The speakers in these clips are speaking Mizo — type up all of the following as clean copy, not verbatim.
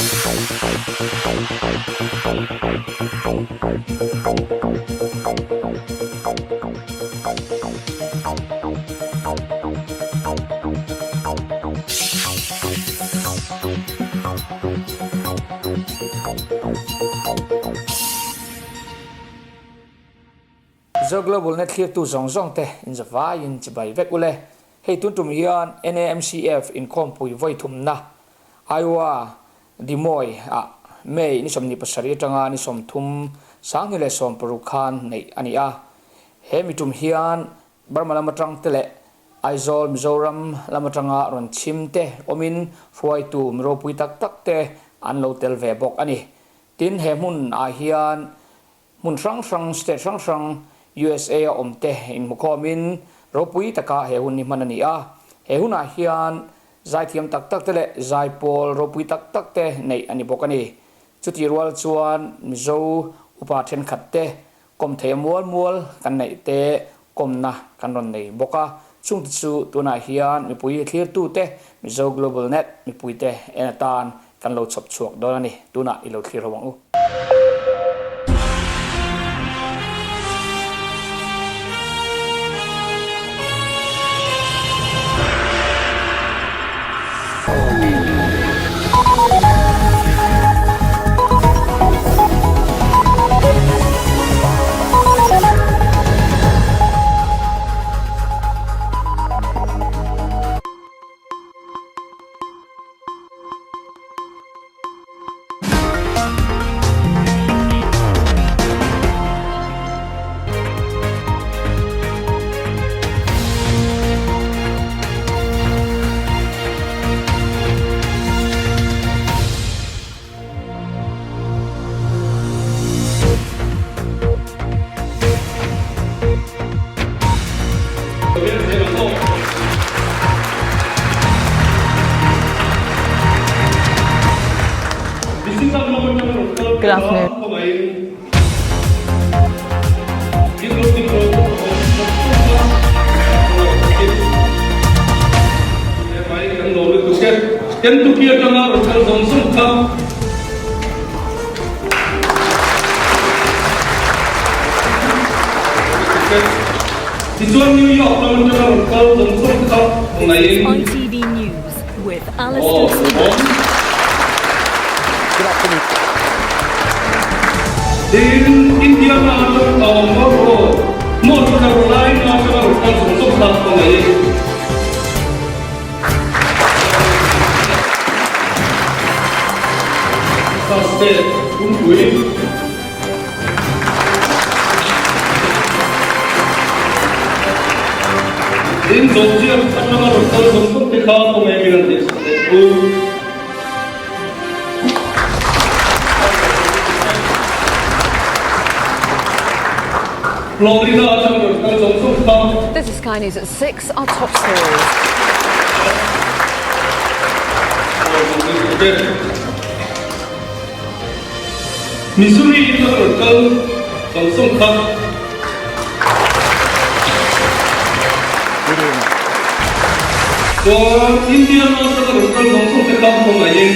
Zo Global Net thlirtu zawng zawng te in za vaiin chibai vek ule. Hei tun tum hian NAMCF inkhawmpui vawi thumna Iowa Des Moines ah May ni 27 atanga ni 30 2016 khan neih a ni a. He mi tum hian Burma lam atang te leh Aizawl, Mizoram lam atanga rawn chhim te awmin hruaitu mi ropui tak tak te an lo tel ve bawk a ni. Tin, he hmun ah hian hmun hrang hrang, state hrang hrang USA a awm te inhmukhawmin ropui taka he hun hi hman a ni a. He hunah hian zaithiam tak tak te leh zaipawl ropui tak tak te neih a ni bawk a ni. Chutih rual chuan Mizo upa thenkhat te Kawm thei a mual mual kan neih te kawmna kan rawn nei bawk a, chungte chu tunah hian mipui thlirtute Mizo Global Net mipuite en atan kan lo chhawp chhuak dawn a ni. Tunah i lo thlir ho ang u. Good afternoon. ITV News with Alistair Smith. Good afternoon. Tin, Indiana atang a awm ngawt aw. North Carolina atanga rawn kal zawng zawng kha ka ngaih. State pumpui. Tin, Georgia atanga rawn kal zawng zawng te kha ka ngaih min an tih sak leh thu. Florida atanga rawn kal zawng zawng kha. This is Sky News at 6, our top stories. Missouri atanga rawn kal zawng zawng kha. Good evening. Chuan Indiana atanga rawn kal zawng zawng te kha khawngaihin.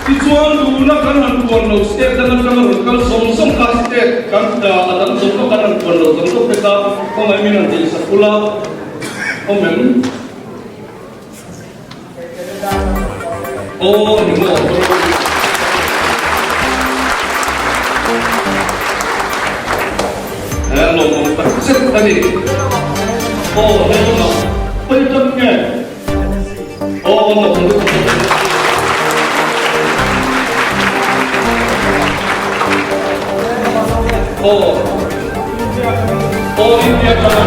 Tichuan tuna kan han puan lo state dang atanga rawn kal zawng zawng kha state kan a dang zawng zawng kan han puan lo zawng zawng te kha khawngaih min han tih sak ula awm em? Aw ni maw? He lawmawm tak zet a ni. Aw he lamah pawi tan nge? Aw lawmawm lutuk. Aw aw India tana.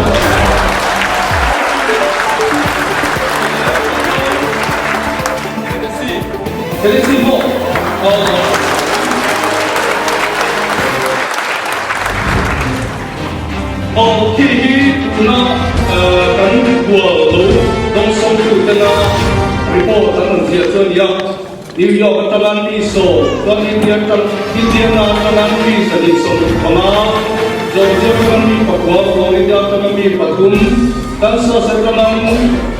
Tennessee maw? Aw khi hi tuna kan hual lo dawngsawng tu tena report an rawn ziah chu a ni a. New York atanga mi sawm chuan India atang Indiana atanga mi 175. Georgia atanga mi pakua, Florida atanga mi pathum, Kansas atanga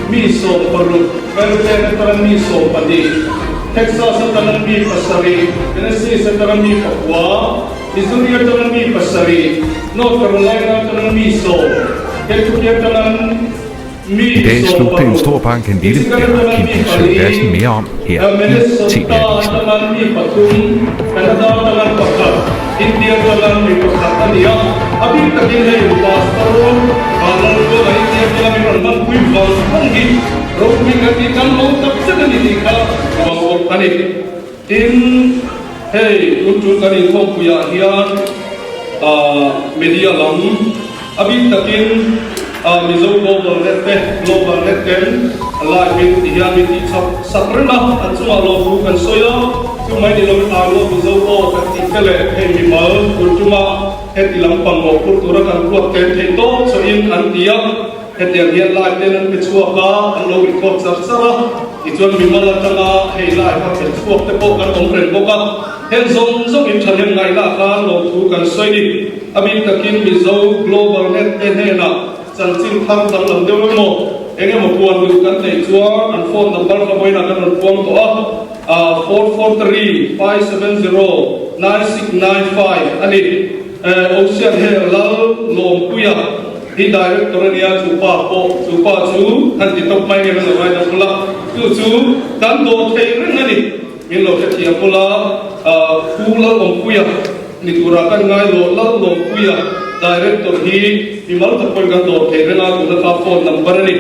mi 16, Maryland atanga mi 12, Texas atanga mi pasarih, Tennessee atanga mi pakua, Missouri atanga mi pasarih, North Carolina atanga mi sawm, Kentucky atanga mi I dag slugte en 16, stor bank en lille, Michigan det har atanga Kim mi Søe pali, Lassen mere om her i Minnesota TV-avisen. atanga mi pathum, Canada atanga pakhat, India atanga mi pakhat a ni a. A bik takin hei Pastor Vanlaltluanga India atanga min rawn hmanpui vang vang hi ropui kan tih kan lo tak zet a ni tih kha vang bawk a ni. Tin, hei tun tul kan inkhawmpuiah hian media lam a bik takin Mizo Global Net te, Global Net ten live in ti hian min tih chak sak reng a, an chungah lawmthu kan sawi a, chu mai ni loin I love Mizo aw kan tih te leh hei mimal tun tuma heti lampang mawhphurh tura kan ruat tlem theih tawp chauhin an ti a. Hetiang hian live ten an pe chhuak a, an lo record char char a, tichuan mimal atanga hei live a pe chhuak te pawh kan awm reng bawk a. Heng zawng zawng in thahnem ngaihna khan lawmthu kan sawi ni. A bik takin Mizo Global Net te hnenah chanchin thar danglam deuh emaw eng emaw puan duh kan neih chuan an phone number kha vawiinah kan rawn puang tawh a, 4435709695 a ni. Ocean Hair Lal Lawmpuia hi Director a nia, chu pa pawh chu pa chu han ti tawp mai nge kan lo ngaidam bula, chu chu kan dawh thei reng a ni, min lo hrethiam bula, Pu Lal Awmpuia ni turah kan ngai lo, Lal Lawmpuia Director hi mimal tak pawhin kan dawh thei reng a, tuna kha phone number a ni.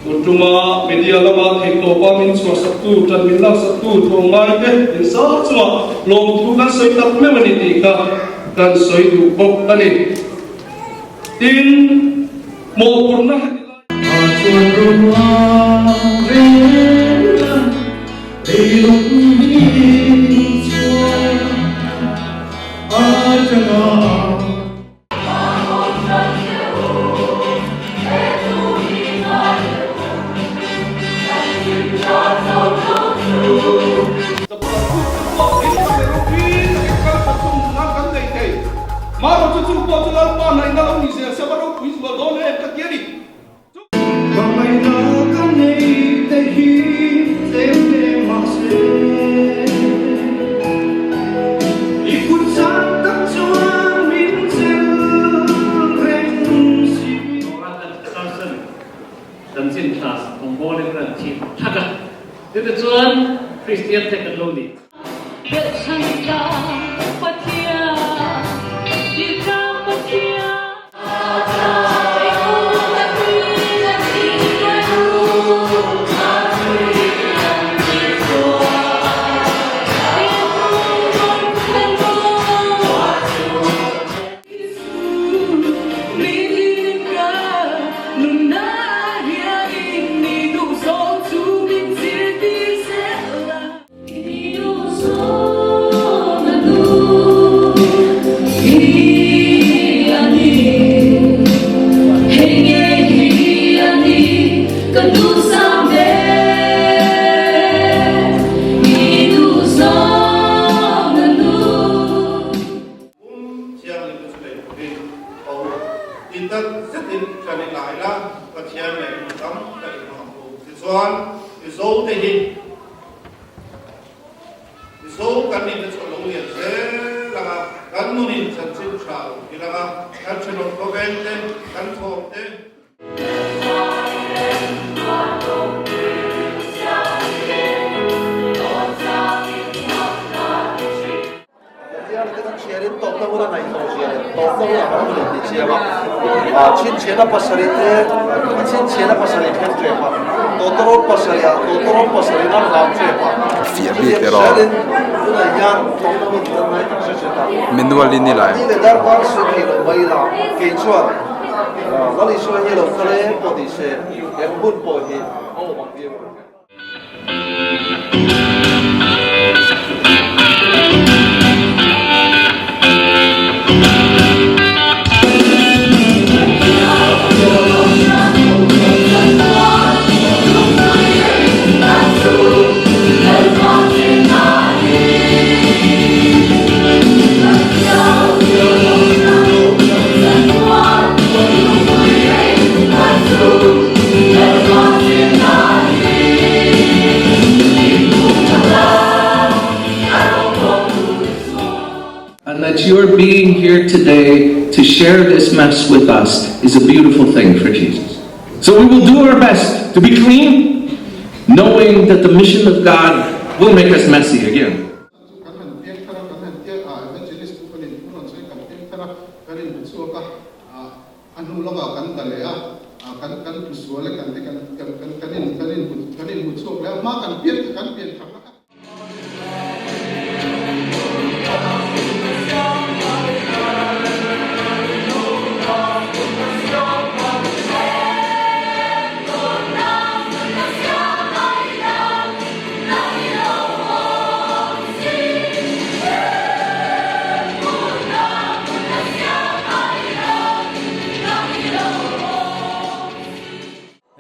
Tun tuma media lama theihtawpa min chhuahsaktu, tan min laksaktu tlawmngaite insa chungah lawmthu kan sawi tak meuh a ni tih kha kan sawi duh bawk a ni. Tin, mawhphurhna heti lai. Fiah bik erawh manual in ni lai. your being here today to share this mess with us is a beautiful thing for Jesus. So we will do our best to be clean, knowing that the mission of God will make us messy again. Kan han piang thar a, kan han tia a, evangelist chu kan in thu rawn sawi kan piang thar a, kan in hmu chhuak a, ah a hnu lawkah kan da leh a, ah kan kan tlu sual e kan ti kan kan kan kan in kan in hmu kan in hmu chhuak leh a, hma kan pian kan pian tharna kha.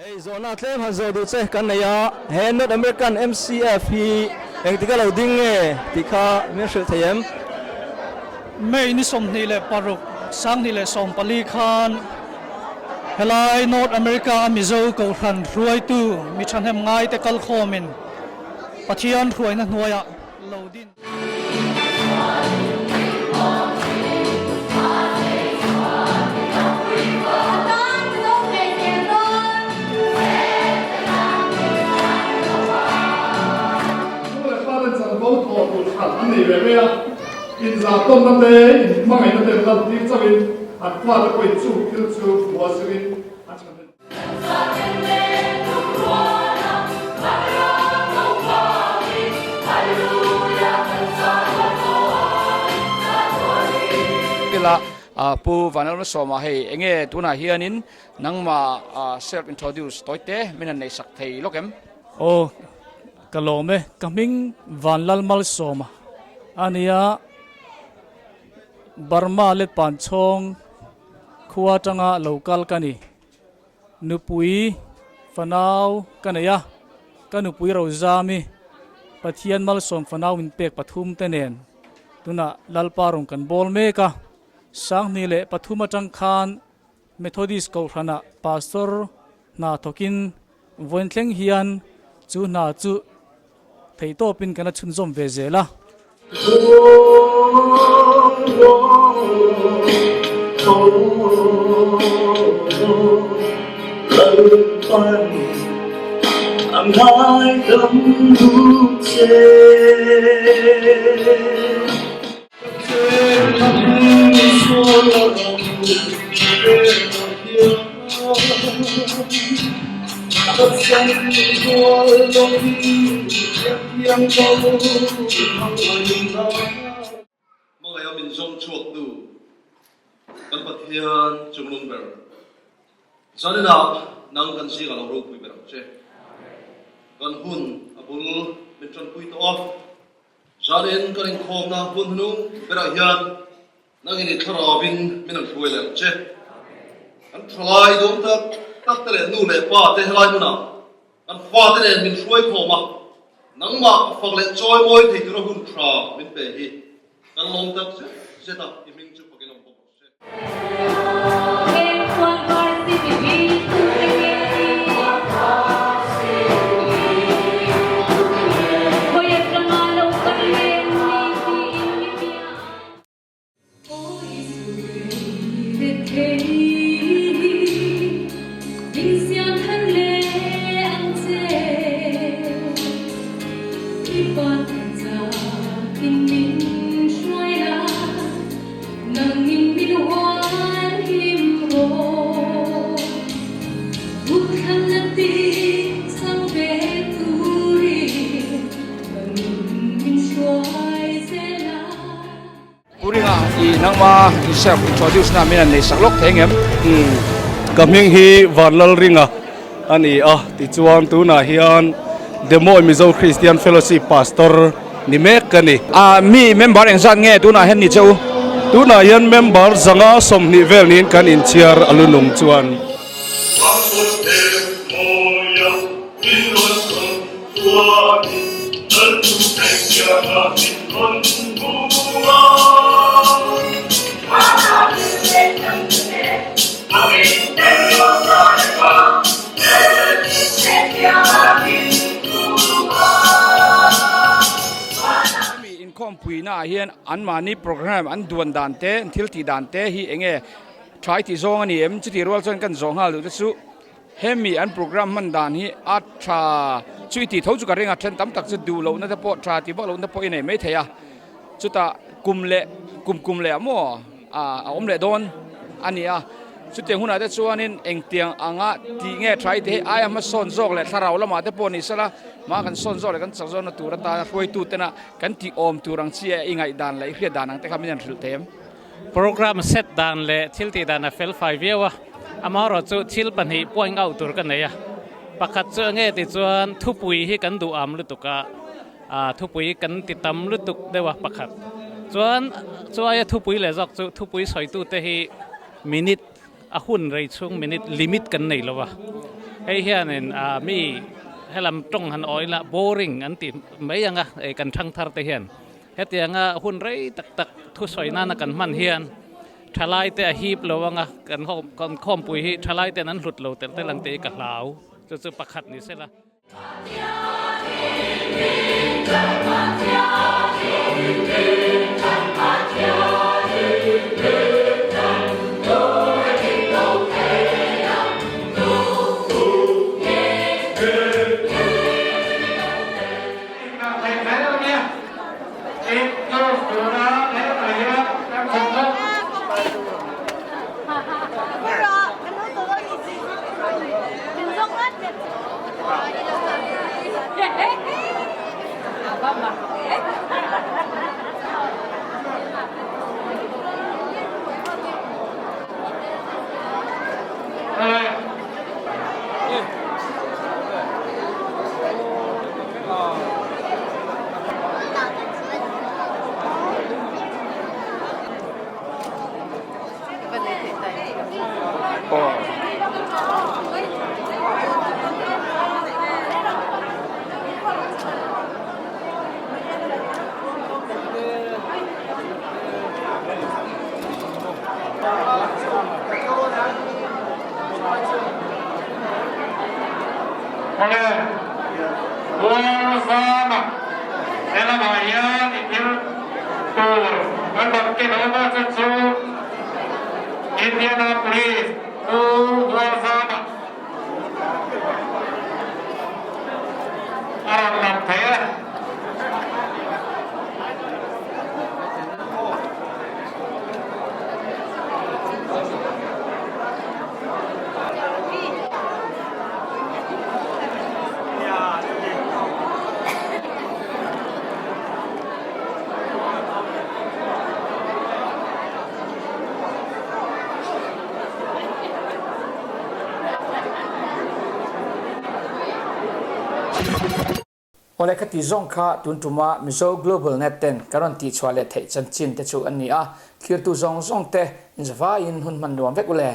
Hei zawhna tlem han zawh duh che kan nei a, he North American MCF hi engtik a lo ding nge tih kha min hrilh thei em? May ni 26, 2014 khan helai North America a Mizo Kohhran hruaitu mi thahnem ngaite kalkhawmin Pathian hruaina hnuaiah lo din. Nu leh pa ten chanvo thawh tur hran an nei ve mai a, inzahtawnna te, inhmangaihna te an lantir chauhin an fate pawhin chung thil chu hmuh a zirin a chhan a ni. Ila Pu Vanlalmalsawma hei enge tunah hianin nangmah self introduce tawi te min han neihsak thei lawk em? Aw ka lawm e, ka hming Vanlalmalsawma a nia, Burma Letpanchhawng khua atanga lo kal ka ni. Nupui fanau ka nei a, ka nupui Rozami Pathian malsawm fanau min pek pathum te nen tunah Lalpa rawn kan bawl mek a. 2003 atang khan Methodist Kohhranah Pastor hna thawkin vawiin thleng hian chu hna chu theihtawpin kan la chhunzawm ve zel a. Hmangaih a min zawng chhuak tu kan Pathian chunglung ber zaninah nang kan zingah lo ropui ber ang che. Kan hun a bul min tanpui tawh a. Zanin kan inkhawmna hun hnung berah hian nangin i thlarauin min an hruai leh ang che. Kan thalai dawm tak tak te leh nu leh pa te helai hmunah kan fate nen min hruai khawm a, nangmah fak leh chawi mawi thei tura hun tha min pe hi kan lawm tak zet zet a, i hming chu fakin awm bawk rawh se. Pu Ringa i nangma i self introduce na min an nei sak lawk thei ngem? Ka hming hi Vanlal Ringa a ni a, tichuan tunah hian Des Moines Mizo Christian Fellowship Pastor ni mek ka ni. A mi member engzat nge tunah hian ni che u? Tunah hian member 120 vel niin kan inchhiar a lu nung chuan. Hemi inkhawmpui. inkhawmpuina ah hian anmahni programme an duan dan te, an thil tih dan te hi eng nge tha i tih zawng a ni em? Chutih rual chuan kan zawh nghal duh te chu hemi an programme hman dan hi a tha chu i tih tho chu ka ring a, then tam tak chu duh lohna te pawh tha tih vak lohna pawh i nei mai thei a, chutah kum leh kum kum leh ah maw a awm leh dawn a ni a, chutiang hunah te chuanin engtiang anga tih nge tha i tih hi aia hmasawn zawk leh thlarau lamah te pawh ni sela hma kan sawn zawk leh kan chak zawkna tur atana hruaitu tena kan tih awm tur ang chi a i ngaih dan leh i hriat dan ang te kha min han hrilh thei em? Programme set dan leh thil tih dan a fel fai viau a, amaherawh chu thil pahnih point out tur ka nei a, pakhat chu enge tih chuan thupui hi kan duh am lutuk a, thupui kan ti tam lutuk deuh a pakhat chuan chu aia thupui leh zawk chu thupui sawitute hi minute a hun rei chhung minute limit kan nei lo a, hei hianin mi helam tawng han awih la boring an ti mai ang a, kan thangthar te hian. Hetianga hun rei tak tak thusawi nana kan hman hian thalaite a hip lo anga kan kan khawmpui hi thalaiten an hlut lo telh telh ang tih hi ka hlau. Chu chu pakhat ni sela. Awle khati zawng kha tun tuma Mizo Global Net ten kan rawn tihchhuah leh theih chanchin te chu an ni a, thlirtu zawng zawng te inzavaiin hun hman nuam vek ule.